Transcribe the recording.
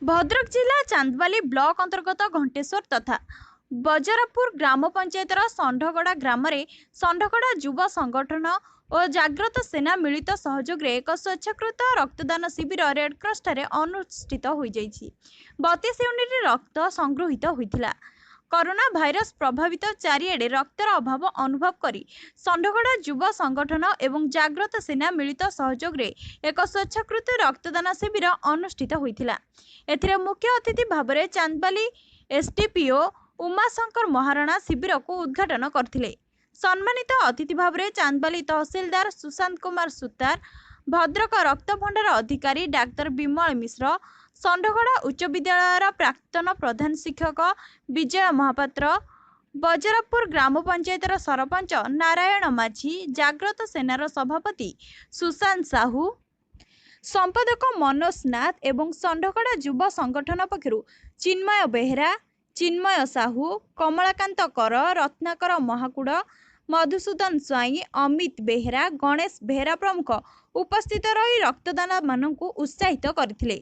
ଭଦ୍ରକ ଜିଲ୍ଲା ଚାନ୍ଦବାଲି ବ୍ଲକ ଅନ୍ତର୍ଗତ ଘଣ୍ଟେଶ୍ୱର ତଥା ବଜରପୁର ଗ୍ରାମ ପଞ୍ଚାୟତର ଷଣ୍ଢଗଡ଼ା ଗ୍ରାମରେ ଷଣ୍ଢଗଡ଼ା ଯୁବ ସଂଗଠନ ଓ ଜାଗ୍ରତ ସେନା ମିଳିତ ସହଯୋଗରେ ଏକ ସ୍ୱେଚ୍ଛାକୃତ ରକ୍ତଦାନ ଶିବିର ରେଡକ୍ରସଠାରେ ଅନୁଷ୍ଠିତ ହୋଇଯାଇଛି। 32 ୟୁନିଟ୍ ରକ୍ତ ସଂଗୃହୀତ ହୋଇଥିଲା। କରୋନା ଭାଇରସ ପ୍ରଭାବିତ ଚାରିଆଡ଼େ ରକ୍ତର ଅଭାବ ଅନୁଭବ କରି ଷଣ୍ଢଗଡ଼ା ଯୁବ ସଂଗଠନ ଏବଂ ଜାଗ୍ରତ ସେନା ମିଳିତ ସହଯୋଗରେ ଏକ ସ୍ୱେଚ୍ଛାକୃତ ରକ୍ତଦାନ ଶିବିର ଅନୁଷ୍ଠିତ ହୋଇଥିଲା। ଏଥିରେ ମୁଖ୍ୟ ଅତିଥି ଭାବରେ ଚାନ୍ଦବାଲି ଏସ୍ଡିପିଓ ଉମାଶଙ୍କର ମହାରଣା ଶିବିରକୁ ଉଦ୍ଘାଟନ କରିଥିଲେ। ସମ୍ମାନିତ ଅତିଥି ଭାବରେ ଚାନ୍ଦବାଲି ତହସିଲଦାର ସୁଶାନ୍ତ କୁମାର ସୂତାର, ଭଦ୍ରକ ରକ୍ତଭଣ୍ଡାର ଅଧିକାରୀ ଡାକ୍ତର ବିମଳ ମିଶ୍ର, ଷଣ୍ଢଗଡ଼ା ଉଚ୍ଚ ବିଦ୍ୟାଳୟର ପ୍ରାକ୍ତନ ପ୍ରଧାନ ଶିକ୍ଷକ ବିଜୟ ମହାପାତ୍ର, ବଜରପୁର ଗ୍ରାମ ପଞ୍ଚାୟତର ସରପଞ୍ଚ ନାରାୟଣ ମାଝୀ, ଜାଗ୍ରତ ସେନାର ସଭାପତି ସୁଶାନ୍ତ ସାହୁ, ସମ୍ପାଦକ ମନୋଜ ନାଥ ଏବଂ ଷଣ୍ଢଗଡ଼ା ଯୁବ ସଂଗଠନ ପକ୍ଷରୁ ଚିନ୍ମୟ ବେହେରା, ଚିନ୍ମୟ ସାହୁ, କମଳାକାନ୍ତ କର, ରତ୍ନାକର ମହାକୁଡ଼, ମଧୁସୂଦନ ସ୍ୱାଇଁ, ଅମିତ ବେହେରା, ଗଣେଶ ବେହେରା ପ୍ରମୁଖ ଉପସ୍ଥିତ ରହି ରକ୍ତଦାତାମାନଙ୍କୁ ଉତ୍ସାହିତ କରିଥିଲେ।